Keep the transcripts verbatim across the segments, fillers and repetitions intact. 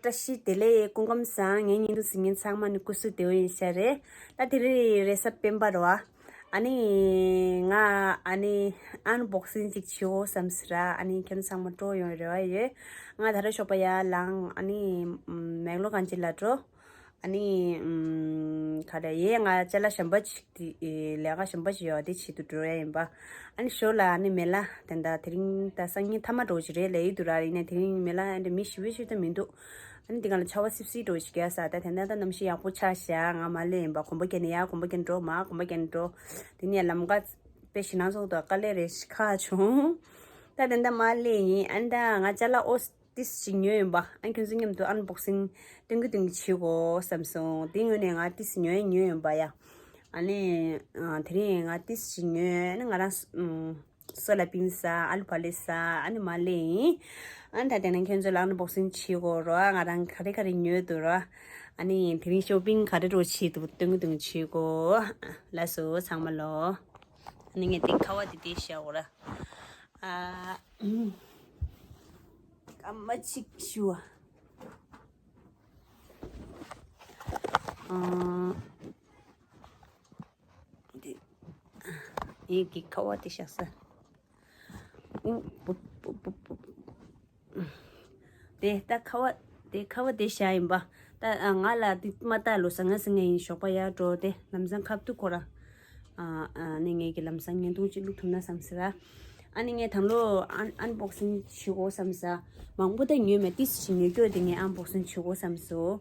བཀྲ་ཤིས་བདེ་ལེགས། སྐུ་ཁམས་བཟང་། ངའི་བརྙན་ཐུང་གཟིགས་མཁན་ཚང་མ་ནི་སྐུ་གཟུགས་བདེ་པོ་ཡིན་ཤག་རེད། ད་དེ་རིང་རེས་གཟའ་སྤེན་པ་རེད་བ། ཨ་ནི་ང་ཨ་ནི་ཨན་བོག་སིང་ཅིག་བྱེད་དགོས་བསམ་སོང་ར། ཨ་ནི་ཁྱེད་རང་ཚང་མ་སྤྲོ་ཡོང་རེ་བ་ཡོད། ང་ད་རེས་ཞོགས་པ་ཡར་ལངས། ཨ་ནི་མེག་ལོར་གངས་ཅན་ལ་འགྲོ། ཨ་ནི་ཨམ། ག་རེ་ཡས། ང་ཅ་ལག་གཞན་པ་ཅིག་དེ་ལས་ཀ་གཞན་པ་ཅིག་ཡོད། དེ་བྱེད་དུ་འགྲོ་ཡ་ཡིན་པ། ཨ་ནི་ཞོར་ལ་ཨ་ནི་མེ་ལ་དེ་འདྲ་དེ་རིང་ད་སང་ཉིན་མཐའ་མ་འགྲོ་ཅིག་རེད་ལབ་ཡི་འདུག་ར། ཡིན་ནའི་དེ་རིང་མེ་ལ་ཨ་འདྲ་མི་ཞེ་པོ་ཅིག་ད་མི་འདུག། ཨ་ནི་དེ་ག་ལ་ཆར་པ་སིབ་སིབ་འགྲོ་ཅིག་རྒྱག་ས། ད་དེ་འདྲ་ད་གནམ་གཤིས་ཡག་པོ་ཆགས་ཤག། ང་མར་སླེབས་ཡིན་པ། གོམ་པ་བརྒྱབ་ནས་ཡར་གོམ་པ་བརྒྱབ་ནས་འགྲོ། མར་གོམ་པ་བརྒྱབ་ནས་འགྲོ། དེ་ནས་ལམ་ཁ་དཔེ་ཞེད་སྣང་ཚོགས་འདུག། དཀའ་ལས་རེད་ཁག་བྱུང་། ད་དེ་འདྲ་མར་སླེབས་ཡིན། ཨ་ནི་ད་ང་ཅ་ལག་ཨོ། ཏིས་ཅིག་ཉོས་ཡིན་པ། ཨ་ཁྱོད་ཚོ་མཉམ་དུ་ཨན་བོག་སིང་སྟོན་གི་སྟོན་གི་བྱེད་དགོས་བསམ་སོང་། དེ་ངོས་ནས་ང་ཏིས་ཉོས་ཉོས་ཡིན་པ་ཡ། ཨ་ནི་ཨ་དེ་རིང་ང་ཏིས་ཅིག་ཉོས། ཨ་ནི་ང་རང་ཨུམ་སོ་ལ་པིན་ཟ། ཨ་ལུ་ཕ་ལེ་ཟ། ཨ་ནི་མར་སླེབས་ཡིན། ཨ་ནི་ད་དེ་ནས་ཁྱོད་ཚོ་ལ་ཨན་བོག་སིང་བྱེད་དགོས་རོ། ང་རང་ག་རེ་ག་རེ་ཉོས་འདུག་རོ། ཨ་ནི་དེ་རིང་ཤོ་པིང་ག་རེ་རོ་བྱེད་འདུག་སྟོན་གི་སྟོན་གི་བྱེད་དགོས། ལགས་སོ་ཚང་མ་ལོ། ཨ་ནི་ངས་དེ་ཁ་བ་དེ་དེ་བཞག་འོ་ར། ཨ། སྐར་མ་གཅིག་ཞུ་བ། ཨ། དེ། ཡིན་གྱི་ཁ་བ་དེ་བཞག་ས། ཨུ། པུ་པུ་པུ་པུ། དེ་ད་ཁ་བ་དེ་ཁ་བ་དེ་བཞག་ཡིན་པ། ད་ང་ལ་དེ་མ་ལྟ་ལོ་ཟ་ང་ཟ་ངས་ཡིན་ཞོགས་པ་ཡར་འགྲོ་དེ་ལམ་སང་ཁབ་ཏུ་ཁོ་ར། ཨ་ཨ་ནི་ངས་ཀྱི་ལམ་སང་བརྙན་ཐུང་ཅིག་བླུག་ཐུབ་ན་བསམ་ཟེར་ར། ཨ་ནི་ངས་དང་ལོ་ཨན་ཨན་བོག་སིང་བྱེད་དགོས་བསམ་ས། མང་པོ་ད་ཉོས་མེད། ཏིས་ཞིག་ཉོས་ཀྱོ་དེ་ངས་ཨན་བོག་སིང་བྱེད་དགོས་བསམ་སོ།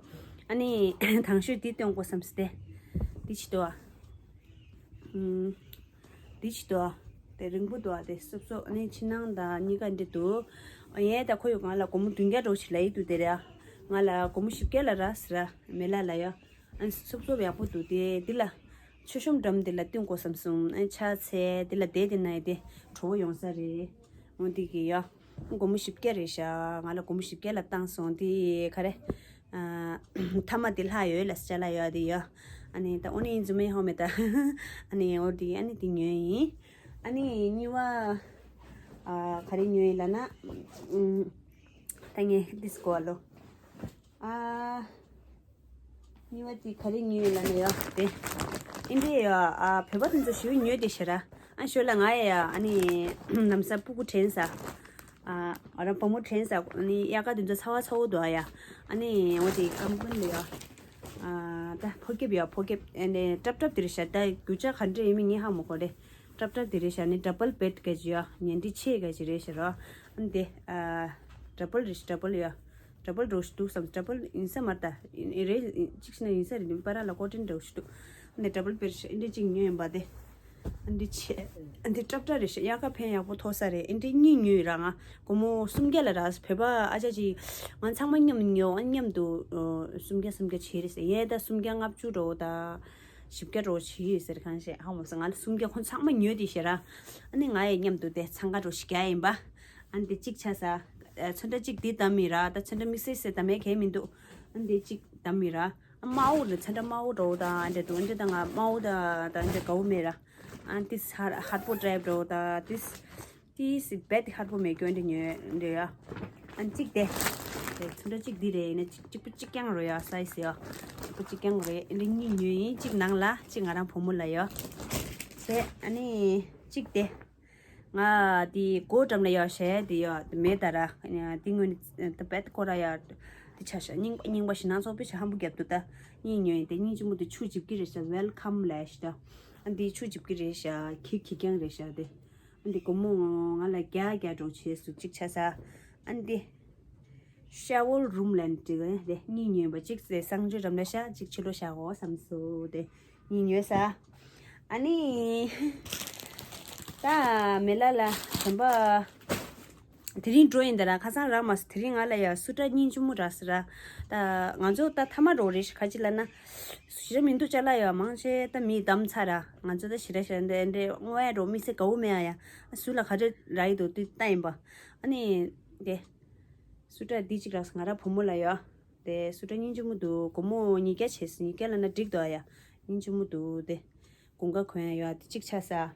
ཨ་ནི་དང་ཤོས་དེ་སྟོན་དགོས་བསམ་སྟེ། དེ་ཅི་དོ། ཨ། ཨུམ། དེ་ཅི་དོ། དེ་རིང་པོ་དོ། ཨ་དེ་སོབ་སོབ་ཨ་ནི་ཕྱི་ནང་དང་གཉིས་ཀ་འདྲེ་འདུག། ཨ་ཡས་ད་ཁོ་ཡོད་ང་ལ་སྒོར་མོ་བདུན་བརྒྱ་འགྲོ་ཞིག་ལ་ཡི་འདུག་དེ་རེད། ཨ་ང་ལ་སྒོར་མོ་བཞི་བརྒྱ་ལ་རག་ཟེར་ར་མེ་ལ་ལ་ཡ། ཨ་སོབ་སོབ་ཡག་པོ་འདུག་དེ་འདི་ལ། མཆོད་གཤོམ་འགྲམ་འདི་ལ་བསྟུན་དགོས་བསམ་སོང་། ཨ་ཕྱག་འཚལ་འདི་ལ་བསྡད་དེ་ན་ཡི་དེ་བྲོ་བོ་ཡོང་ས་རེད། འོ་འདི་གི་ཡ། སྒོར་མོ་བཞི་བརྒྱ་རེད་ཤག། ང་ལ་སྒོར་མོ་བཞི་བརྒྱ་ལ་བཏང་སོང་། འདི་ག་རེ། ཨ། ཐ་མ་དེ་ལྷག་ཡོད་ལ་ཅ་ལག་ཡོད་དེ་ཡོད། ཨ་ནི་ད་ཨོ་ནི་ཡིན་རྫུན་མ་ཡིན་ཧོ་མེད་ད། ཨ་ནི་ཨོ་དེ་ཨ་ནི་དེ་ཉོས་ཡིན། ཨ་ནི་གཉིས་པ། ཨ་ག་རེ་ཉོས་ཡིན་ལབ་ན། ཨུམ། ད་ངས་ཌིས་ཀོ་ཨ་ལོ། ཨ། གཉིས་པ་དེ་ག་རེ་ཉོས་ཡིན་ལབ་ན་ཡོད་དེ། ཨིན་དེ་ཡོད། ཨ་བོད་པ་དེ་ཚོ་ཞེ་པོ་ཉོས་དེ་ཤེས་ར། ཨ་ཞོ་ལ་ང་ཡ་ཡ་ཨ་ནི་ལམ་སང་སྤུ་གུ་དྲན་ས། ཨ་ང་རང་བུ་མོ་དྲན་ས། ཨ་ནི་དབྱར་ཁ་དེ་ཚོ་ཚ་བ་ཚ་བོ་འདུག་ཨ་ཡ། ཨ་ནི་འོ་དེ་ཀམ་པོན་ལ་ཡ། ཨ་ད་ཕོ་ཁེབས་ཡ་ཕོ་ཁེབས་ཨ་ནི་ཀྲབ་ཀྲབ་དེ་རེད་ཤག། ད་རྒྱུ་ཆ་ག་འདྲ་ཡིན་མིན་ངས་ཧ་མ་གོ་རེད། ཀྲབ་ཀྲབ་དེ་རེད་ཤག། ཨ་ནི་ཌབ་བལ་བེད་ག་ཅི་ཡ་ཉལ་ཁྲི་ཆེ་ག་ཅི་རེད་ཤག་ར། ཨ་ནི་དེ་ཨ་ཌབ་བལ་རེད་ཤག་ཌབ་བལ་ཡ། ཌབ་བལ་འགྲོ་ཞིག་འདུག་བསམ། ཌབ་བལ་ཡིན་ས་མ་རེད་ད། ཨེ་རེད། གཅིག་ཤི་ན་ཡིན་ས་རེད། འདི་པ་ར་ལ་ཀོ་ཊན་འགྲོ་ཞིག་འདུག། འདི་ཌབ་བལ་བེད་ཤག། འདི་གཅིག་ཉོས་ཡིན་པ་དེ། འདི་ཆེ། འདི་ཀྲབ་ཀྲབ་རེད་ཤག། དབྱར་ཁ་ཕན་ཡག་པོ་ཐོགས་ས་རེད། འདི་གཉིས་ཉོས་ཡོད་ར། ང་སྒོར་མོ་སུམ་བརྒྱ་ལ་རག། བོད་པ་ཨ་ཅག་ཅིག་ང་ཚང་མ་མཉམ་ཉོ། ཨ་མཉམ་དུ་ཨོ་སུམ་བརྒྱ་སུམ་བརྒྱ་བྱས་རེད་ཟེར། ཡས་ད་སུམ་བརྒྱ་ལྔ་བཅུ་འགྲོ་ད། བཞི་བརྒྱ་འགྲོ་བྱས་ཡོད་ཟེར། གང་ཤེས་ཧ་མ་སོང་། ང་ལ་སུམ་བརྒྱ་ཁོ་ཚང་མ་ཉོས་དེ་ཤེས་ར། ཨ་ནི་ང་ཡས་མཉམ་དུ་དེ་འཚང་ཁ་འགྲོ་ཞིག་རྒྱག་ཡིན་པ། ཨ་ནི་དེ་གཅིག་ཆགས་ས། ཨ་ཚོན་ཁྲ་གཅིག་འདི་བདམས་ཡིན་ར། ད་ཚོན་ཁྲ་དམིགས་བསལ་བསལ་བདམས་ཡས་གང་མི་འདུག། ཨ་ནི་དེ་གཅིག་བདམས་ཡིན་ར། ཨ་དམར་པོ་རེད། ཚོན་ཁྲ་དམར་པོ་འདྲ་བོ་དང་ཨ་འདྲ་འདུག། ཨ་འདྲ་ད་ང་དམར་པོ་དང་ད་ཨ་འདྲ་དགའ་བོ་མེད་ར། ཨ་ནི་དེ་ཧར་ཧར་པོ་ཌ་རའི་འདྲ་བོ་དང་དེ་དེ་སི་བེད་ཧར་པོ་མེད་རྒྱུ་ཨ་འདྲ་ཉོས་འདྲ་ཡ། ཨ་ནི་གཅིག་དེ། དེ་ཚོན་ཁྲ་གཅིག་འདི་རེད། ཡིན་ན་གཅིག་གཅིག་པུ་གཅིག་རྐྱང་རོ་ཡ། སའི་ཛི་ཡ། གཅིག་པུ་གཅིག་རྐྱང་རེད། ཨ་འདྲ་གཉིས་ཉོས་ཡིན། གཅིག་ནང་ལ་གཅིག་ང་རང་བུ་མོ་ལ་ཡ། དེ་ཨ་ནི་གཅིག་དེ། ང་དེ་སྒོ་འགྲམ་ལ་ཡོད་ཤག། དེ་ཡོད་དེ་མེད་ད་ར། དེ་སྔོན་དེ་བེད་ཁོ་ར་ཡོད་དེ་ཆ་ཤག། རྙིང་པ་རྙིང་པ་ཞེད་སྣང་ཚོགས་པའི་ཆ་ཧམ་པོ་རྒྱབ་འདུག། ད་གཉིས་ཉོས་ཡིན། དེ་གཉིས་ཆུ་མོ་དེ་ཆུ་འཇིབ་ཀྱི་རེད་ཤག། ཝེལ་ཁམ་ལབ་ཤག། ད་ཨ་འདི་ཆུ་འཇིབ་ཀྱི་རེད་ཤག། ཁྱི་ཁྱི་རྐྱང་རེད་ཤག། དེ་ཨ་འདི་སྒོར་མོ་ང་ལ་བརྒྱ་བརྒྱ་འགྲོ་བྱས་སུ་གཅིག་ཆགས་ས། ཨ་འདི་ཤ་ཝར་རུམ་ལབ་ནས་འགྲིག་གི་རེད། གཉིས་ཉོས་པ། གཅིག་དེ་གསང་སྤྱོད་འགྲམ་ལ་བཞག། གཅིག་ཕྱི་ལོགས་བཞག་གོ་བསམ་སོང་། དེ་གཉིས་ཉོས་ས། ཨ་ནི། ད་མེ་ལ་ལ་གཞན་པ། དེ་རིང་འགྲོ་ཡིན་ད་ར། ཁ་སང་རག་མ་སོང་། དེ་རིང་ང་ལ་ཡ་སུ་ཏྲ་སྙིང་རྗེ་མོ་རག་སོང་ར། ད་ང་ཚོ་ད་ཐ་མ་འགྲོ་རེད་ཤག། ག་ཅི་ལབ་ན། ཞེ་དྲག་མི་འདུག། ཅ་ལག་ཡ་མང་ཆེ་ད་མིས་བདམས་ཚར་ར། ང་ཚོ་ད་ཞེ་དྲག་ཞེ་དྲག་འདི་འདི་དངོས་ཡ་འགྲོ་མི་ཚེ་དགའ་བོ་མེད་ཨ་ཡ། སུ་ལ་ག་རེ་རག་ཡི་འདུག་དེ་ལྟ་ཡིན་པ། ཨ་ནི། དེ། སུ་ཏྲ་འདི་གཅིག་རག་སོང་། ང་རང་བུ་མོ་ལ་ཡ། དེ་སུ་ཏྲ་སྙིང་རྗེ་མོ་འདུག། སྒོར་མོ་ཉིས་བརྒྱ་བྱས་སོང་། ཉིས་བརྒྱ་ལབ་ན་འགྲིག་འདུག་ཨ་ཡ། སྙིང་རྗེ་མོ་འདུག་དེ། དགུན་ཁ་གོན་ཡ་ཡོད་དེ་གཅིག་ཆགས་ས།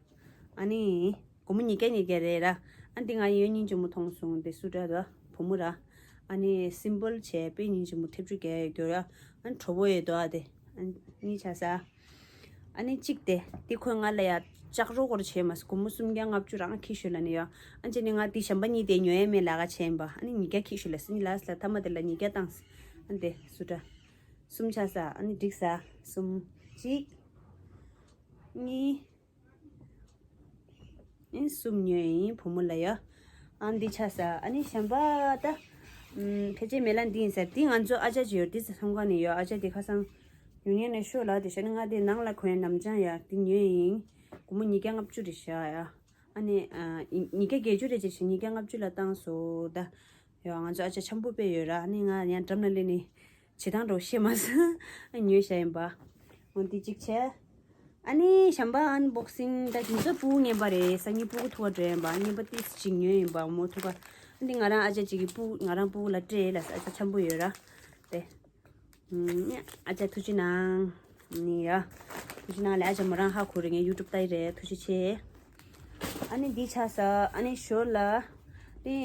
ཨ་ནི། སྒོར་མོ་ཉིས་བརྒྱ་ཉིས་བརྒྱ་རེད་ར། ཨ་འདི་ང་ཡོད་སྙིང་རྗེ་མོ་མཐོང་སོང་། དེ་སུ་ཏྲ་ར་བུ་མོ་ར། ཨ་ ཨ་ནི་སིམ་པལ་བྱས་པའི་སྙིང་རྗེ་མོ་ཐེབས་ཆུ་རྒྱག་ཡོད་རྒྱུ་ར། ཨ་ནི་གྲོ་བོ་ཡོད་དོ་ཨ་དེ། ཨ་ནི་གཉིས་ཆ་ས། ཨ་ནི་གཅིག་དེ་དེ་ཁོས་ང་ལ་ཡ་ལྕགས་རོ་སྐོར་བྱས་མ་སོང་། སྒོར་མོ་སུམ་བརྒྱ་ལྔ་བཅུ་རང་ཁྱི་ཤོད་ལ་ནི་ཡ། ཨ་ཅེ་ནི་ང་དེ་གཞན་པ་གཉིས་དེ་ཉོ་ཡ་མེད་ལ་ག་བྱས་ཡིན་པ། ཨ་ནི་ཉིས་བརྒྱ་ཁྱི་ཤོད་ལ་སི་ནི་ལ་སི་ལ་ཐ་མ་དེ་ལ་ཉིས་བརྒྱ་བཏང་། ཨ་ནི་དེ་སུ་འདྲ། གསུམ་ཆ་ས། ཨ་ནི་འགྲིག་ས། གསུམ། གཅིག་གཉིས། ཨིན་གསུམ་ཉོས་ཡིན་བུ་མོ་ལ་ཡ། ཨ་འདི་ཆ་ས། ཨ་ནི་གཞན་པ་ད། ཨམ་ཕལ་ཆེར་མེ་ལ་འདི་ཡིན་ཟེར། འདི་ང་ཚོ་ཨ་ཅག་ཅིག་ཡོད་འདི་ཚེ་ཚོང་ཁང་ནས་ཡོད། ཨ་ཅག་འདི་ཁ་སང་ཉོ་ཉན་ནས་ཤོག་ལ་དེ་ཤ་ནི་ང་དེ་ནང་ལ་གོན་ནམ་ཅང་ཡ་འདི་ཉོས་ཡིན། སྒོར་མོ་ཉིས་བརྒྱ་ལྔ་བཅུ་རེ་བཞག་ཡ། ཨ་ནི་ཨ་ཉིས་བརྒྱ་བརྒྱད་ཅུ་རེ་ཅིག་བྱས་ཉིས་བརྒྱ་ལྔ་བཅུ་ལ་བཏང་སོ་ད། ཡོ་ང་ཚོ་ཨ་ཅག་འཆམ་པོ་དཔེ་ཡོད་ར། ཨ་ནི་ང་ཡང་འགྲམ་ན་སླེབས་ནས་བྱེད་སྟངས་འགྲོ་ཤེས་མ་སོང་། ཉོས་བཞག་ཡིན་པ། འོ་འདི་གཅིག་བྱས། ཨ་ནི་གཞན་པ་ཨན་བོག་སིང་ད་དེ་ཚོ་སྤུ་གུ་རྔན་པ་རེད། སང་ཉིན་སྤུ་གུ་ཐུག་པ་འགྲོ་ཡིན་པ། རྔན་པ་ཏིས་གཅིག་ཉོས་ཡིན་པ་མོ་ཐུག་པ། ཨ་འདི་ང་རང་ཨ་ཅག་གཅིག་གི་སྤུ་ང་རང་སྤུ་གུ་ལ་སྤྲད་ལ་ཨ་ཅག་འཆམ་པོ་ཡོད་ར། དེ། ཨ་ཅག་ཐུགས་རྗེ་གནང་། ནི་ཡ། ཐུགས་རྗེ་གནང་ལས་ཨ་ཅག་མོ་རང་ཧ་གོ་རེད། ངས་ཡུ་ཊུབ་ལྟ་ཡི་རེད། ཐུགས་རྗེ་ཆེ། ཨ་ནི་འདི་ཆ་ས། ཨ་ནི་ཞོར་ལ། ནི་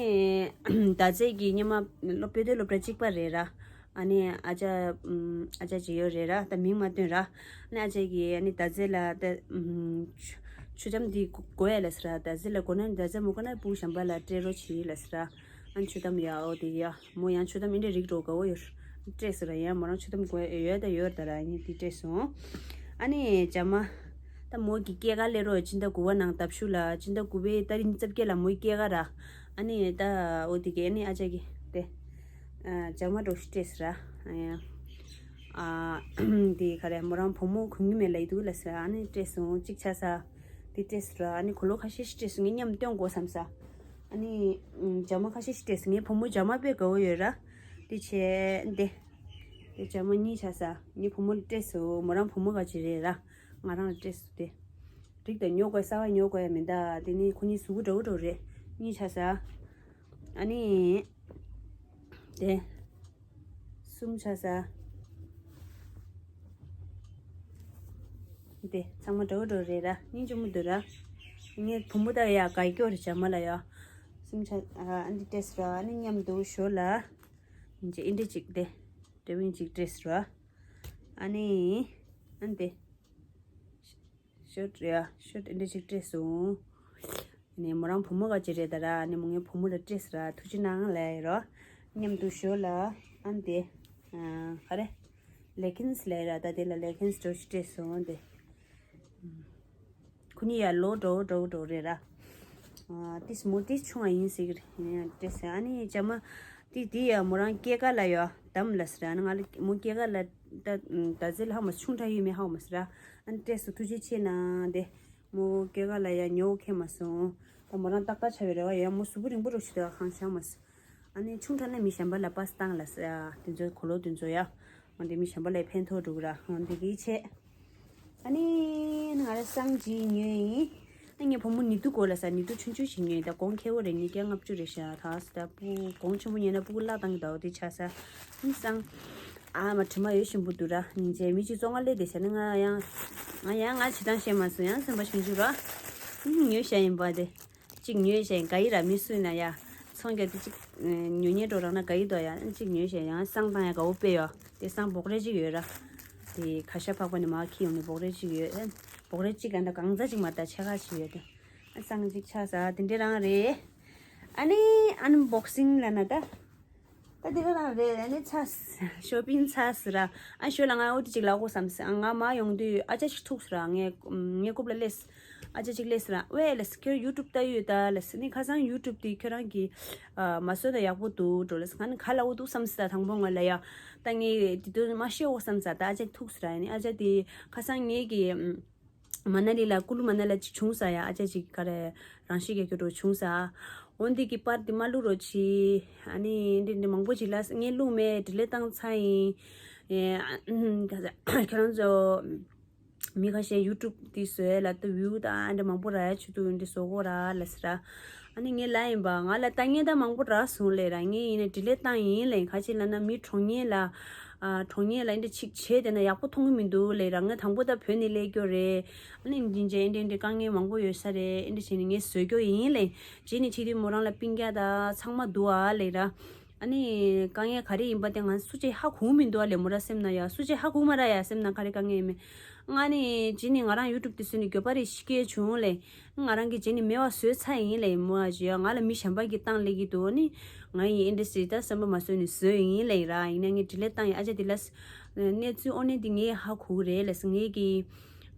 ད་ཚེ་གི་སྙེ་མ་སློབ་དཔེ་དེ་སློབ་གྲྭ་གཅིག་པ་རེད་ར། ཨ་ནི་ཨ་ཅག་ཨམ་ཨ་ཅག་ཅིག་ཡོད་རེད་ར། ད་མིང་མ་བཏོན་ར། ཨ་ནི་ཨ་ཅག་གིས་ཨ་ནི་ད་ཚེ་ལ་ད་ཨམ་ཆུ་ཆུ་ཆམ་འདི་དགོས་ཡ་ལ་ཟེར་ར། ད་ཚེ་ལ་དགོས་ན་ད་ཚེ་མོ་དགོས་ན་སྤུ་གུ་གཞན་པ་ལ་སྤྲད་རོགས་བྱེད་ལ་ཟེར་ར། ཨ་ནི་ཆུ་དམ་ཡ་འོ་དེ་ཡ། མོ་ཡང་ཆུ་དམ་ཨིན་དྲ་རིགས་འགྲོ་དགའ་བོ་ཡོད། སྤྲད་ཟེར་ར་ཡང་མོ་རང་ཆུ་དམ་དགོས་ཡོད་ད་ཡོད་ད་ར་ཨ་ནི་དེ་སྤྲད་སོང་། ཨ་ནི་ཇ་མ། ད་མོ་གི་སྐྱེས་སྐར་སླེབས་རོགས་སྤྱི་ཟླ་དགུ་པ་ནང་ལྟ་བཞུགས་ལ་སྤྱི་ཟླ་དགུ་པའི་ཏ་རིག་ཉི་ཤུ་རྩ་བརྒྱད་ལ་མོའི་སྐྱེས་སྐར་ར། ཨ་ནི་ད་འོ་དེ་གས་ཨ་ནི་ཨ་ཅག་གི་དེ། ཇ་མ་འགྲོ་ཤི་སྤྲད་ཟེར་ར། ཨ་དེ་ག་རེ་མོ་རང་བུ་མོ་གོན་གི་མེད་ལ་ཡི་འདུག་ལ་ཟེར་ཨ་ནི་སྤྲད་སོང་གཅིག་ཆ་ས། དེ་སྤྲད་ཟེར་ར། ཨ་ནི་གོས་ལོག་ཁ་ཤས་ཤིག་སྤྲད་སོང་ངས་མཉམ་སྟོན་དགོས་བསམ་ས། ཨ་ནི་ཇ་མ་ཁ་ཤས་ཤིག་སྤྲད་སོང་ངས་བུ་མོ་ཇ་མ་དཔེ་དགའ་བོ་ཡོད་ར། དེ་བྱས་འདི། དེ་ཇ་མ་གཉིས་ཆ་ས་ངས་བུ་མོ་ལ་སྤྲད་སོང་། མོ་རང་བུ་མོ་ག་ཅི་རེད་ར། ང་རང་ལ་སྤྲད་སོང་དེ། རིགས་དང་ཉོ་དགོས་གསར་བ་ཉོ་དགོས་ཡ་མིན་ད། དེ་ནི་ཁོ་གཉིས་གཟུགས་པོ་འདྲ་བོ་འདྲ་བོ་རེད། གཉིས་ཆ་ས། ཨ་ནི། དེ། གསུམ་ཆ་ས། དེ་ཚང་མ་འདྲ་བོ་འདྲ་བོ་རེད་ར། སྙིང་རྗེ་མོ་འདུག་ར། ངའི་བུ་མོ་ད་ཡ་དགའ་སྐྱོ་རེད་ཇ་མ་ལ་ཡ། གསུམ་ཆ་ཨ་འདི་སྤྲད་སོང་ར། ཨ་ནི་མཉམ་དུ་ཞོར་ལ། ཨིན་ཅི་ཨིན་འདྲ་ཅིག་དེ། འདྲ་བིན་ཅིག་སྤྲད་སོང་ར། ཨ་ནི། ཨ་ནི་དེ། ཤོད་རེད་ཡ། ཤོད་འདི་འདྲ་ཅིག་སྤྲད་སོང་། ནས་མོ་རང་བུ་མོ་ག་ཅི་རེད་ད་ར། ནས་མོ་ངའི་བུ་མོ་ལ་སྤྲད་ཟེར་ར། ཐུགས་རྗེ་གནང་ལབ་ཡ་རོ། མཉམ་དུ་ཞོར་ལ་ཨ་འདི་ཨ་ག་རེ། ལེ་ཁིན་སི་ལབ་ཡ་ར། ད་དེ་ལ་ལེ་ཁིན་སི་འདྲ་ཅིག་སྤྲད་སོང་དེ། ཁོ་གཉིས་ཡ་ལོ་འདྲ་བོ་འདྲ་བོ་འདྲ་བོ་རེད་ར། ཨ་ཏིས་མོ་ཏིས་ཆུང་བ་ཡིན་ཟེར་གི་རེད། སྤྲད་སོང་། ཨ་ནི་ཇ་མ་ཏི་ཏི་ཡ་མོ་རང་སྐྱེས་སྐར་ལ་ཡ་དམ་ལ་ཟེར་ར། ཨ་ནི་ང་ལ་མོ་སྐྱེས་སྐར་ལ་ད་ད་ཟེར་ལ་ཧ་མ་ཆུང་དྲགས་ཡོད་མེད་ཧ་མ་ཟེར་ར། ཨ་ནི་སྤྲད་སོང་། ཐུགས་རྗེ་ཆེ་གནང་དེ། མོ་སྐྱེས་སྐར་ལ་ཡ་ཉོ་ཁེ་མ་སོང་། ད་མོ་རང་ཏག་ཏག་ཆགས་པའི་རེ་བ་ཡ། མོ་གཟུགས་པོ་རིང་པོ་རུ་ཞིག་ཏུ་ཧང་ཤང་མ་སོང་། ཨ་ནི་ཆུང་དྲགས་ན་མི་གཞན་པ་ལ་པ་སི་བཏང་ལ་ཟེར་ཡ། དེ་ཚོ་གོས་ལོག་དེ་ཚོ་ཡ། འོ་འདི་མི་གཞན་པ་ལ་ཕན་ཐོགས་འགྲོ་གི་ར། འོ་འདི་གི་ཆེད། ཨ་ནི་ང་ར་སང་ཅིག་ཉོས་ཡིན། ཨ་ངའི་བུ་མོ་ནི་དུ་གོ་ལ་ས་ནི་དུ་ཆུང་ཆུང་ཞིག་ཉོས་ཡིན། ད་གོང་ཁེ་བོ་རེད། ཉིས་བརྒྱ་ལྔ་བཅུ་རེད་ཤག་ད་ས་ད་སྤུ་གོང་ཆེན་པོ་ཉོས་ན་སྤུ་གུ་བརླག་བཏང་གི་འདུག་འོ་འདི་ཆ་ས། ཨ་ནི་སང་། ཨ་མ་དྲི་མ་ཡོད་བཞིན་པོ་འདུག་ར། སྙིང་རྗེ་མི་གཅིག་བཙོང་ག་སླེབས་བསྡད་ཤག་ནི་ང་ཡང་། ང་ཡང་ང་བྱེད་སྟངས་ཤེས་མ་སོང་། ཡང་སེམས་པ་ཞིང་ཆུ་ར། ཨ་ནི་ཉོས་ཤག་ཡིན་པ་དེ། གཅིག་ཉོས་བྱས་དགའ་ཡི་ར། མི་སུ་ཡིན་ན་ཡ། ཚོང་རྒྱག་དེ་གཅིག་ཉོ་ཉེས་འགྲོ་རག་ན་དགའ་ཡི་དོ་ཡ། གཅིག་ཉོས་བྱས་ཡང་བསང་བཏང་ཡ་དགའ་བོ་དཔེ་ཡོད། དེ་བསང་འབོག་རས་གཅིག་ཡོད་ར། དེ་ཁ་ཤ་ཕག་པ་ནས་མར་འཁྱེར་ཡོང་ནས་འབོག་རས་གཅིག་ཡོད། འབོག་རས་གཅིག་ག་འདྲ་གང་ཚ་གཅིག་མ་ད་ཆེ་ཁ་གཅིག་ཡོད་དེ། བསང་གཅིག་ཆགས་ས་དེ་འདྲས་རང་རེད། ཨ་ནི་ཨན་བོག་སིང་ལབ་ན་ད། ད་དེ་ག་རང་རེད། ཨ་ནི་ཚ་ཤོ་པིང་ཚ་ཟེར་ར། ཨ་ཞོ་ལ་ང་འོ་དེ་གཅིག་ལབ་དགོས་བསམ་སོང་། ང་མར་ཡོང་དུས་ཨ་ཅག་གཅིག་ཐུག་ཟེར་ར། ངའི་ངའི་རྐུབ་ལ་སླེབས། ཨ་ཅག་གཅིག་སླེབས་ཟེར་ར། ཝེ་ལབ་སོང་། ཁྱོད་ཡུ་ཊུབ་ལྟ་ཡོད་ད་ལབ་སོང་། ནི་ཁ་སང་ཡུ་ཊུབ་དེ་ཁྱོད་རང་གི་ཨ་མ་བཟོས་ན་ཡག་པོ་འདུག་འགྲོ་ལབ་སོང་། ང་ནི་ག་ལབ་དགོས་འདུག་བསམ་སོང་། ད་དང་པོ་ང་ལ་ཡ། ད་ངས་དེ་དུས་མ་ཤེས་དགོས་བསམ་སོང་། ད་ཨ་ཅག་ཐུག་ཟེར་ར། ཨ་ནི་ཨ་ཅག་དེ་ཁ་སང་ངེད་ཀྱི་ཨམ། མ་ན་ལི་ལ་ཀུ་ལུ་མ་ན་ལ་ཅིག་བྱུང་ས་ཡ། ཨ་ཅག་ཅིག་ག་རེ་རང་ཤི་རྒྱག་རྒྱུ་འདྲ་བྱུང་ས། འོ་འདི་གི་པར་འདི་མ་བླུག་རོགས་གྱིས། ཨ་ནི་འདི་འདི་མང་པོ་ཅིག་ལ་ངས་བླུག་མེད། ཌི་ལིཊ་བཏང་ཚར་ཡིན། ཨེ་ཁྱོད་རང་ཚོ་མི་ཁ་ཤས་ཡུ་ཊུབ་འདི་བཟོས་ལ་ད་བིའུ་དང་འདི་མང་པོ་རག་ཡ་ཆེད་དུ་འདི་བཟོ་དགོས་ར་ལབ་ཟེར་ར། ཨ་ནི་ངས་ལབ་ཡིན་པ། ང་ལ་ལྟ་ངན་ད་མང་པོ་རག་སོང་ལབ་ར། ངས་ཡིན་ན་ཌི་ལིཊ་བཏང་ཡིན་ལབ། ག་ཅི་ལབ་ན་མི་གྲོངས་ངན་ལ། ཨ་གྲོངས་ངན་ལ་འདི་འདྲ་ཅིག་བྱས་བསྡད་ན་ཡག་པོ་མཐོང་གི་མི་འདུག་ལབ་ར། ང་དང་པོ་ད་བོད་ནས་སླེབས་རྒྱུ་རེད། ཨ་ནི་འདི་འདྲ་འདི་འདྲ་དཀའ་ངལ་མང་པོ་ཡོད་ས་རེད། འདི་འདྲ་བྱས་ནས་ངས་བཟོ་རྒྱུ་ཡིན་ལབ། རྗེས་ནས་ཕྱི་དུས་མོ་རང་ལ་སྤུན་ཀྱག་ད་ཚང་མ་འདུག་ཨ་ལབ་ར། ཨ་ནི་དཀའ་ངལ་ག་རེ་ཡིན་པ་དེ་ང་སུ་གཅིག་ཧ་གོ་མི་འདུག་ཨ་ལེ། མོ་ར་སེམས་ན་ཡ་སུ་གཅིག་ཧ་གོ་མ་ར་ཡ། སེམས་ན་ག་རེ་དཀའ་ངལ་ཡིན་མེད། ང་ནི་རྗེས་ནི་ང་རང་ཡུ་ཊུབ་དེ་བཟོས་ནས་འགྱོད་པ་རེ་ཤི་སྐྱེས་བྱུང་ལེ། ང་རང་གི་རྗེས་ནི་མེད་པ་བཟོས་ཚར་ཡིན་ལེ། མོ་ཨ་ཅེ་ཡ་ང་ལ་མི་གཞན་པ་གིས་བཏང་ལེ་གི་འདུག་ཨ་ནི་ང་ཡི་ཨིན་ཌ་སི་ཊི་རི་ད་བསམ་པ་མ་བཟོས་ནས་བཟོས་ཡིན་ལེ་ར། ཡིན་ན་ངས་དྲིན་ལན་བཏང་ཡིན། ཨ་ཅག་དེ་ལ་གནས་ཚུལ་དངོས་གནས་དེ་ངས་ཧ་གོ་གི་རེད་ལེ། ངས་ཀྱི་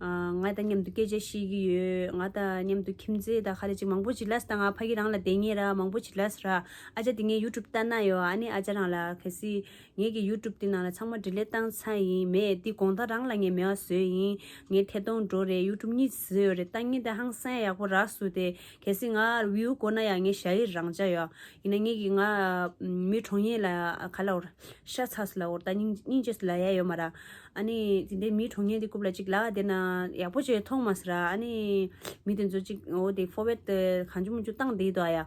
ང་དང་མཉམ་དུ་སྐད་ཆ་བཤད་ཀྱི་ཡོད། ང་དང་མཉམ་དུ་ཁྱིམ་མཚེས་དང་ག་རེ་ཅིག་མང་པོ་ཅིག་ལབ་སོང་། ད་ང་ཕ་གི་རང་ལ་བསྡད་མཁན་ར་མང་པོ་ཅིག་ལབ་སོང་ར། ཨ་ཅག་དེ་ངས་ཡུ་ཊུབ་ལྟ་ན་ཡོད། ཨ་ནི་ཨ་ཅག་རང་ལ་གལ་སྲིད་ངས་ཀྱི་ཡུ་ཊུབ་དེ་ནང་ལ་ཚང་མ་དྲིན་ལན་བཏང་ཚར་ཡིན་མེད། དེ་དགོང་དག་རང་ལ་ངས་མེད་པ་བཟོས་ཡིན། ངས་ཐད་གཏོང་འགྲོ་རེད། ཡུ་ཊུབ་གཉིས་བཟོས་ཡོད་རེད། ལྟ་མཁན་དེ་ཧང་སང་ཡག་པོ་རག་སོང་སྟེ། གལ་སྲིད་ང་བིའུ་དགོས་ན་ཡང་ངས་ཞ་ཡི་རང་བྱ་ཡོད། ཡིན་ན་ངས་ཀྱི་ང་མི་གྲོངས་ཡས་ལ་ག་ལབ་དགོས་རེད། ཤ་ཚ་སུ་ལབ་དགོས་རེད། ད་སྙིང་སྙིང་རྗེ་སུ་ལབ་ཡ་ཡོད་མ་ར། ཨ་ནི་དེ་འདྲའི་མི་གྲོངས་མཁན་དེ་རྐུབ་ལ་གཅིག་ལབ་བསྡད་ན་ཡག་པོ་བྱས་མཐོང་མ་སོང་ར། ཨ་ནི་མི་དེ་ཚོ་གཅིག་འོ་དེ་ཕོར་ཝར་ཌི་གང་བྱུང་མང་བྱུང་བཏང་བསྡད་འདུག་ཨ་ཡ།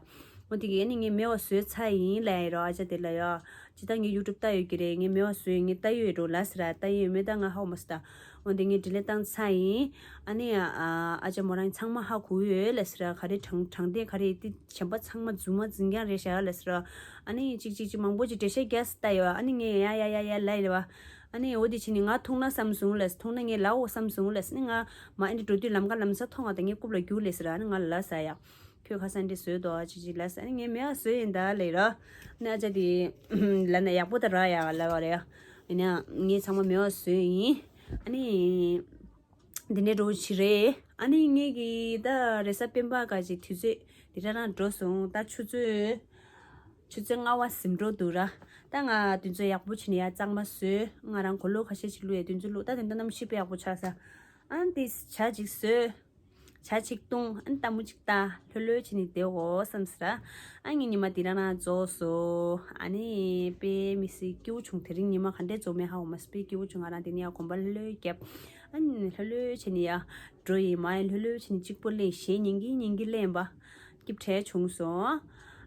འོ་དེ་གི་ཨ་ནི་ངས་མེད་པ་བཟོས་ཚར་ཡིན་ལབ་ཡ་རོ། ཨ་ཅག་དེ་ལ་ཡ། ཇི་ལྟར་ངས་ཡུ་ཊུབ་ལྟ་ཡོད་ཀྱི་རེད། ངས་མེད་པ་བཟོས་ཡིན། ངས་ལྟ་ཡོད་འགྲོ་ལབ་སོང་ར། ལྟ་ཡོད་མེད་ད་ང་ཧ་གོ་མ་སོང་ད། འོ་དེ་ངས་དྲིན་ལན་བཏང་ཚར་ཡིན། ཨ་ནི་ཨ་ཅག་མོ་རང་ཚང་མ་ཧ་གོ་ཡོད་ལབ་སོང་ར། ག་རེ་དྲང་དྲང་བདེན་ག་རེ་དེ་གཞན་པ་ཚང་མ་རྫུན་མ་རྫུན་རྐྱང་རེད་ཤག་ལབ་སོང་ར། ཨ་ནི་གཅིག་གཅིག་གཅིག་མང་པོ་ཅིག་འགྲེལ་བཤད་རྒྱག་སོང་ད་ཡ། ཨ་ནི་ངས་ཡ་ཡ་ཡ་ཡ་ལབ་ཡིན་ར་བ། ཨ་ནི་འོ་དེ་བྱས་ནས་ང་ཐུག་ན་བསམ་སོང་ལབ། ཐུག་ན་ངས་ལབ་འོ་བསམ་སོང་ལབ། ཨ་ནི་ང་མ་ཨེ་འདྲ་འགྲོ་དུས་ལམ་ཁ་ལམ་སང་མཐོང་བ་དང་ངས་རྐུབ་ལ་རྒྱུགས་ལབ་སོང་ར། ཨ་ནི་ང་ལ་ལབ་སོང་ཡ། ཁྱོད་ཁ་སང་འདི་བཟོས་འདུག་ཨ་ཅི་ཅི་ལབ་སོང་། ཨ་ནི་ངས་མེད་པ་བཟོས་ཡིན་ད་ལབ་ར། ནི་ཨ་ཅག་དེ་ལབ་ན་ཡག་པོ་ད་ར་ཡ་ལབ་པ་རེད། ཡིན་ན་ངས་ཚང་མ་མེད་པ་བཟོས་ཡིན། ཨ་ནི་འདི་འདྲའི་འགྲོ་བྱེད་རེད། ཨ་ནི་ངས་ཀྱི་ད་རེས་གཟའ་སྤེན་པ་ག་ཅིག་དུས་ཚོད་འདི་འདྲ་རང་འགྲོ་སོང་། ད་ཆུ་ཚོད་ཆུ་ཚོད་ལྔ་པ་ཟིན་འགྲོ་འདུག་ར། ད་ང་དུས་ཚོད་ཡག་པོ་བྱས་ནས་ཡ་གཙང་མ་བཟོས། ང་རང་གོས་ལོག་ཁ་ཤས་ཅིག་བླུགས་ཡ། དུས་ཚོད་བླུགས། ད་དེ་འདྲ་གནམ་གཤིས་དཔེ་ཡག་པོ་ཆགས་ས། ཨ་ནི་དེ་ཇ་ཅིག་བཟོས། ཇ་ཅིག་བཏུང་། ཨ་ནི་ལྟད་མོ་ཅིག་ལྟ། ལྷོད་ལྷོད་བྱས་ནས་བསྡད་འོ་བསམ་སོང་ར། ཨ་ངའི་ཉི་མ་འདི་རང་རང་རྫོགས་སོང་། ཨ་ནི་དཔེ་མི་སྲིད་སྐྱིད་པོ་བྱུང་། དེ་རིང་ཉི་མ་ག་འདྲས་རྫོགས་མེད་ཧ་གོ་མ་སོང་། དཔེ་སྐྱིད་པོ་བྱུང་། ང་རང་དེ་ནས་ཡ་གོམ་པ་ལྷོད་ལྷོད་བརྒྱབ། ཨ་ནི་ལྷོད་ལྷོད་བྱས་ནས་ཡ་འགྲོ་ཡིན། མ་ཡ་ལྷོད་ལྷོད་བྱས་ནས་གཅིག་པོ་གླེང་། གཞས་ཉན་གྱིན་ཉན་གྱིན་གླེང་པ། སྐྱིད་པོ་བྲལ་བྱུང་སོང་།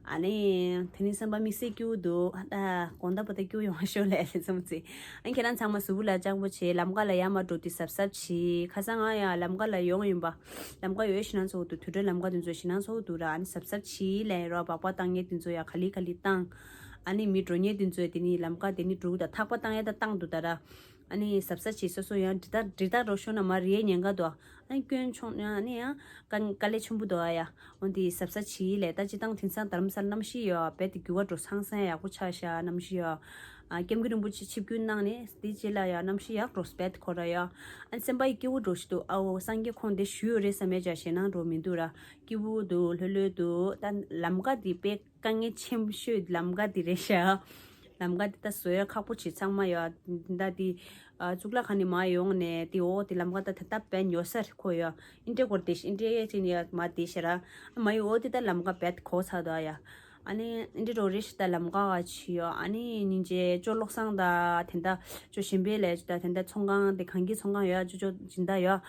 ཨ་ནི་དེ་ནི་སེམས་པ་དམིགས་བསལ་སྐྱིད་པོ་འདུག་ད་དགོང་དག་པོ་ད་སྐྱིད་པོ་ཡོང་ཤོག་ལབ་ལེ་ཚོམ་ཚེ། ཨ་ཁྱེད་རང་ཚང་མ་གཟུགས་པོ་ལ་སྤྱང་པོ་བྱེད། ལམ་ཁ་ལ་ཡར་མར་འགྲོ་དུས་གཟབ་གཟབ་བྱེད། ཁ་སང་ང་ཡང་ལམ་ཁ་ལ་ཡོང་ཡིན་པ། ལམ་ཁ་ཡོད་ཞེད་སྣང་ཚ་པོ་འདུག་དུད་འགྲོའི་ལམ་ཁ་དེ་ཚོ་ཞེད་སྣང་ཚ་པོ་འདུག་ར། ཨ་ནི་གཟབ་གཟབ་བྱེད་ལབ་རོ། སྦག་སྦག་བཏང་མཁན་དེ་ཚོ་ཡང་ག་ལེ་ག་ལེ་བཏང་། ཨ་ནི་མི་འགྲོ་མཁན་དེ་ཚོས་དེ་ནི་ལམ་ཁ་དེ་ནི་འགྲོ་གི་ད། ཐག་པ་བཏང་ཡ་ད་བཏང་འདུག་ད་ར། ཨ་ནི་གཟབ་གཟབ་བྱེད། སོ་སོ་ཡང་འདྲི་རྟགས་འདྲི་རྟགས་རོགས་ཤོར་ན་མར་རེད། ཉེན་ཁ་འདུག་ཨ་ནི་སྐྱོན་བྱུང་ན་ཨ་ནི་ཡང་དཀའ་དཀའ་ལས་ཆེན་པོ་འདུག་ཨ་ཡ། འོན་ཏེ་གཟབ་གཟབ་བྱེད་ལས། ད་སྤྱིར་བཏང་དེང་སང་རྡ་རམ་ས་ལ་གནམ་གཤིས་ཡོད་རྦད་དེ་འགྱུར་བ་འགྲོ། ཧང་སང་ཡག་པོ་ཆགས་ཤག་གནམ་གཤིས་ཡོད། ཨ་ཀེམ་གི་རིན་པོ་ཆེ་ཆིབས་བསྒྱུར་གནང་ནས་དེ་རྗེས་ལ་ཡང་གནམ་གཤིས་ཡག་འགྲོ་རྦད་དེ་ཁོ་ར་ཡོད། ཨ་ནི་སེམས་པ་ཡི་སྐྱིད་པོ་འགྲོ་ཞིག་འདུག་ཨ་འོ་སངས་རྒྱས་ཁོང་དེ་ཞུས་ཡོད་རེད་བསམ་ཡས་ཅག་ཞེད་སྣང་འགྲོ་མི་འདུག་ར། སྐྱིད་པོ་འདུག་ལྷོད་ལྷོད་འདུག་ད་ལམ་ཁ་དེ་དཔེ་དཀའ་ངལ་ཆེན་པོ་ཤོས་ལམ་ཁ་དེ་རེད་ཤག་ལམ་ཁ་དེ་ད་བཟོ་ཡ་ཁག་པོ་བྱེད། ཚང་མ་ཡོད་ད་དེ། ཨ་གཙུག་ལག་ཁང་ནས་མར་ཡོང་ནས་དེ་འོ་དེ་ལམ་ཁ་ད་ད་ད་བན་ཉོ་ས་རེད་ཁོ་ཡོད། ཨིན་དྲེ་སྐོར་དེ་ཨིན་དྲེ་ཅི་ནས་ཡ་མར་དེ་ཤ་ར། མ་ཡི་འོ་དེ་ད་ལམ་ཁ་བད་གོ་ཚར་དོ་ཡ། ཨ་ནི་ཨིན་དྲེ་རོ་རེ་ཤི་ད་ལམ་ཁ་ག་ཆི་ཡོད། ཨ་ནི་ཉིན་རྗེ་ཅོ་བློ་བཟང་ད་དེ་ད་ཅོ་གཞན་པའི་ལས་ད་དེ་ད་ཚོང་ཁང་དེ་གང་གི་ཚོང་ཁང་ཡོད། ཅོ་ཅོ་སྦྱིན་བདག་ཡོད།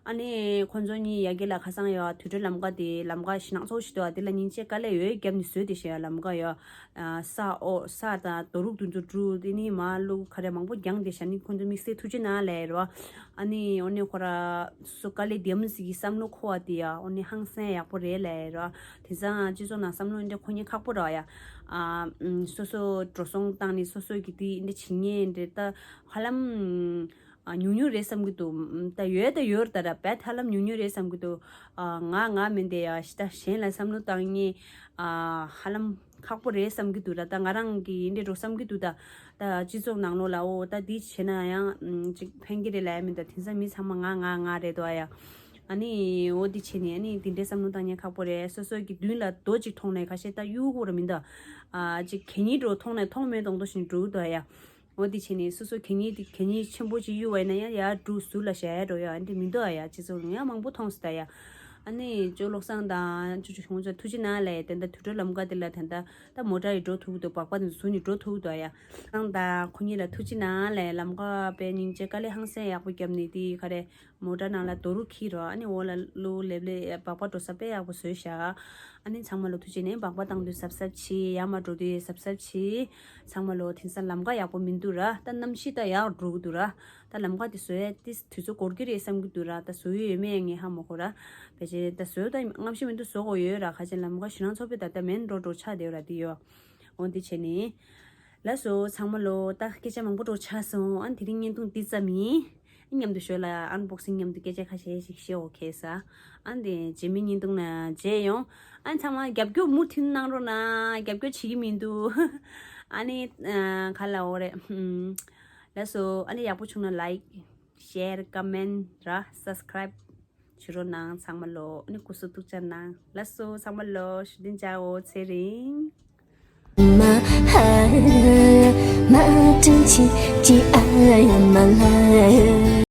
ཨ་ནི་ཁོ་ཚོ་གཉིས་ཡ་གི་ལ་ཁ་སང་ཡོད། དུད་འགྲོའི་ལམ་ཁ་དེ་ལམ་ཁ་ཞེད་སྣང་ཚ་པོ་ཞིག་འདུག་ཨ་དེ་ལ་ཉིན་རྗེ་དཀའ་ལས་ཡོད་བརྒྱབ་ནས་བཟོས་དེ་ཤ་ཡ་ལམ་ཁ་ཡོད། ས་འོ་ས་དང་རྡོ་རུག་དེ་ཚོ་བཀྲུས། དེ་ནི་མར་བླུགས། ག་རེ་མང་པོ་རྒྱང་དེ་ཤ་ནི་ཁོ་ཚོ་དམིགས་བསལ་ཐུགས་རྗེ་གནང་ལབ་རོ། ཨ་ནི་འོ་ནི་ཁོ་ར་སོ་དཀའ་ལས་བརྒྱབ་ཟིག་གི་བསམ་བློ་འཁོར་བ་དེ་ཡ་འོ་ནི་ཧང་སང་ཡག་པོ་རེད་ལབ་རོ། དེང་སང་སྤྱི་ཚོགས་ནང་བསམ་བློ་འདི་འཁོར་མཁན་ཁག་པོ་རེད་ཡ། ཨ་སོ་སོ་འགྲོ་སོང་བཏང་ནས་སོ་སོ་གི་དེ་འདི་བྱེད་མཁན་འདི་ད་ཧ་ལམ། ཨ་ཉུང་ཉུང་རེད་བསམ་གྱི་འདུག་ད་ཡོད་ད་ཡོད་རེད་ད་ར་བད་ཧ་ལམ་ཉུང་ཉུང་རེད་བསམ་གྱི་འདུག་ཨ་ང་ང་མིན་དེ་ཡ་ཤི་ད་གཞན་ལ་བསམ་བློ་བཏང་ངེས་ཨ་ཧ་ལམ་ཁག་པོ་རེད་བསམ་གྱི་འདུག་ར། ད་ང་རང་གི་ཡིན་འདྲེ་འགྲོ་བསམ་གྱི་འདུག་ད་ད་སྤྱི་ཚོགས་ནང་ལོགས་ལ་འོ་ད་འདི་བྱས་ན་ཡང་ཅིག་ཕན་གྱི་རེད་ལབ་ཡ་མིན་ད། དེང་སང་མི་ཚང་མ་ང་ང་ང་རེད་དོ་ཨ་ཡ། ཨ་ནི་འོ་འདི་བྱས་ནས་ཨ་ནི་འདི་འདྲའི་བསམ་བློ་བཏང་ཉན་ཁག་པོ་རེད། སོ་སོ་གི་མདུན་ལ་རྡོ་ཅིག་མཐོང་ནས་ཁ་ཤས་ད་གཡུག་གོ་ར་མིན་ད། ཨ་ཅིག་གད་སྙིགས་འགྲོ་མཐོང་ནས་མཐོང་མེད་མཐོང་མཐོང་བཞིན་འགྲོ་གི་འདུག་ཨ་ཡ། འོ་དེ་བྱས་ནས་སོ་སོ་གད་སྙིགས་དེ་གད་སྙིགས་ཆེན་པོ་ཅིག་གཡུག་པ་ཡིན་ན་ཡང་ཡར་འགྲོ་ཟུར་ལ་བཞག་ཡ་འགྲོ་ཡ་འདི་མི་འདུག་ཨ་ཡ། སྤྱི་ཚོགས་ཡང་མང་པོ་མཐོང་སྲིད་ད་ཡ། ཨ་ནི་ཅོ་བློ་བཟང་དང་ཅོ་ཅོ་ཁོང་ཚོ་ཐུགས་རྗེ་གནང་ལབ་ཡ། དེ་འདྲ་དུད་འགྲོ་ལམ་ཁ་དེ་ལ་དེ་འདྲ་ད་མོ་ཊ་ཡིས་འགྲོ་ཐུབ་ཀྱི་འདུག་སྦག་སྦག་དེ་ཚོ་ནི་འགྲོ་ཐུབ་ཀྱི་འདུག་ཨ་ཡ། བློ་བཟང་དང་ཁོ་གཉིས་ལ་ཐུགས་རྗེ་གནང་ལབ་ཡ། ལམ་ཁ་དཔེ་སྙིང་རྗེ་དཀའ་ལས་ཧང་སང་ཡག་པོ་བརྒྱབ་ནས་དེ་ག་རེ། མོ་ཊ་ནང་ལ་རྡོ་རུག་འཁྱེར་རོ། ཨ་ནི་འོག་ལ་བླུགས་ལེབ་ལེབ་སྦག་སྦག་འགྲོ་ས་དཔེ་ཡག་པོ་བཟོས་བཞག་ཨ་ནི་ཚང་མ་ལོ་ཐུགས་རྗེ་ཆེ། སྦག་སྦག་བཏང་དུས་གཟབ་གཟབ་བྱེད། ཡར་མར་འགྲོ་དུས་གཟབ་གཟབ་བྱེད། ཚང་མ་ལོ་དེང་སང་ལམ་ཁ་ཡག་པོ་མི་འདུག་ར། ད་གནམ་གཤིས་ད་ཡག་འགྲོ་གི་འདུག་ར། ད་ལམ་ཁ་དེ་བཟོ་ཡ་ཏིས་དུས་ཚོད་འགོར་གི་རེད་བསམ་གི་འདུག་ར། ད་བཟོ་ཡི་ཡོད་མེད་ངས་ཧ་མ་གོ་ར། ཕལ་ཆེར་ད་བཟོ་ད་སྔ་ཕྱི་མི་འདུག་བཟོ་དགོས་ཡོད་ར། ཁ་ཆེ་ལམ་ཁ་ཞེད་སྣང་ཚ་པོ་ད་ལྟ་མེན་རོ་འགྲོ་ཆགས་བསྡད་ཡོད་ར། དེ་ཡོད། འོ་འདི་བྱས་ནས། ལགས་སོ་ཚང་མ་ལོ། ད་སྐད་ཆ་མང་པོ་འགྲོ་ཆགས་སོང་། ཨ་ནི་དེ་རིང་བརྙན་ཐུང་འདི་ཙམ་ཡིན། མཉམ་དུ་ཞོལ་ལ་ཨན་བོག་སིང་མཉམ་དུ་སྐད་ཆ་ཁ་ཤས་ཤིག་བཤད། ཨོ་ཁེ་ས། ཨ་ནི་རྗེས་མའི་བརྙན་ཐུང་ན་མཇལ་ཡོང་། ཨ་ནི་ཚང་མ་རྒྱབ་སྐྱོར་མུ་མཐུད་གནང་རོགས་གནང་། རྒྱབ་སྐྱོར་བྱེད་ཀྱི་མི་འདུག་ཨ་ནི་ཨ་ག་ལ་འོ་རེད། ལགས་སོ། ཨ་ནི་ཡག་པོ་བྱུང་ན་ལའིཀ། ཤེར། ཀོ་མེན་ར་སབ་སི་ཀ་རའིབ་བྱེད་རོགས་གནང་ཚང་མ་ལོ། ཨ་ནི་སྐུ་གཟུགས་ཐུགས་ཅག་གནང་། ལགས་སོ་ཚང་མ་ལོ། ཞུ་འདི་འཇའ་འོ་ཚེ་རིང་། མ་ཧ། མ་ཀྲང་ཆི་ཅི་ཨ་ཡ་མ་ལ།